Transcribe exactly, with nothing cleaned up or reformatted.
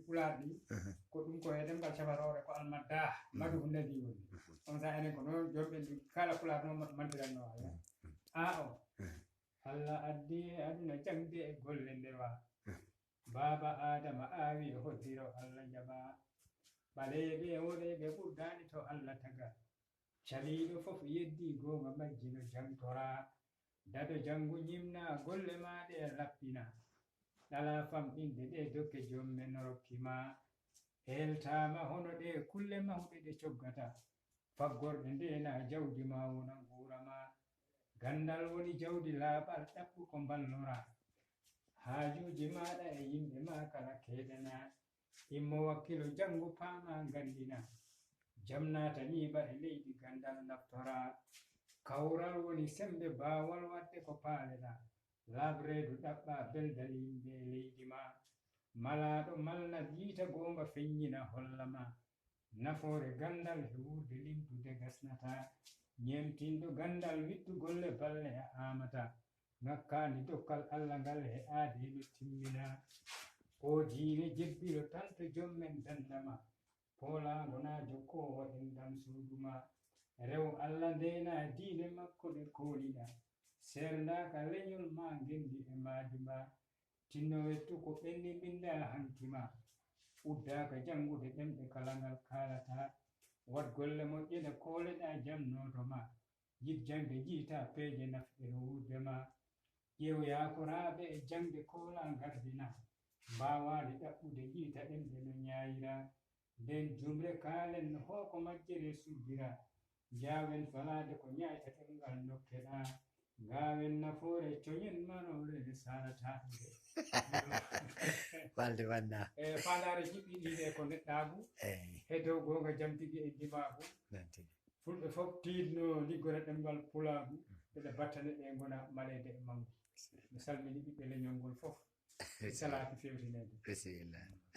Pulaar ɗi, ko ɗum ko e ɗemngal cafaroore ko almadda, madu ko nadi woni. On sa enen ko noon, joom ɓen ɗi kala Pulaar noon ma-, mantiranno, a, a o. Allah addi e aduna jaŋde e golle ndewa. Baaba Aadama aawi e hoddiro Allah jaɓa. Ɓaleeɓe e woɗeeɓe ɓurdaani to Allah taga. Caliiɗo fof yeddi goonga majji no jaŋtora. Dado janngu ñimna golle maa ɗe lappina. Ɗala famɗinde ɗe dokke joom men rokki ma. Heeltaama hono ɗe kulle mawɗe ɗe coggata. Faggorɗe ndeena jawdi ma wona nguura ma. Ganndal woni jawdi laaɓal ɗaɓɓu ko mballora. Haajuuji maaɗa e yimɓe ma kala keedana. Immo wakkilo janngu paama nganndina. Jam naata ñiiɓa e leydi ganndal naftora. Kawral woni semmbe baawal waɗde ko paaleɗa. Laaɓreedu ɗaɓɓa beldal yimɓe e leydi ma. Malaaɗo malnat yiita goonga feññina holla ma. Nafoore ganndal e wuurde limtude gasnata. Ñeemtinɗo ganndal wiɗtu golle balle a aamata. Ŋakkaani dokkal Allah ngal e aade no timmina. O diine jebbilo tan to joom men dandama. Poolaango na jokkoowo enɗam suudu ma. Rew Allah ndeena diine makko ɗe kooliɗa. Seerndaaka leñol ma ngenndi e maadi ma. Tinno wettu ko ɓenni mbinnda hanki ma. Uddaaka janngude ɗemɗe kala ngal kaalata. Waɗ golle moƴƴe ɗe kooleɗa jamnooto ma. Yiɗ jaŋde jiyta peeje nafɗe no wuurde ma. Ƴeew yaakoraaɓe e jaŋde koola ngardina. Mbaawaali ɗaɓɓude jiyta ɗemɗe no ñaayira. Nden jumre kaalen no hooko majjere sujjira. Njaawen falaade ko ñaayta ɗemngal nokkeɗa. Ngaawen nafoore coñen maroore nde sarata nde. Balde wanda. E faandaare jiɓɓiɗi ɗe ko neɗɗaagu. Eyi. He dow goonga jam tigi e ndimaagu. Nan tigi. Fulɓe fof tiiɗno liggora ɗemngal pulaagu. Ɓeɗa battane ɗe ngona maleede e mawgu. Mi salmini ɓiɓɓe leñol ngol fof. Mi salaaki fewtineede. Bisimilla.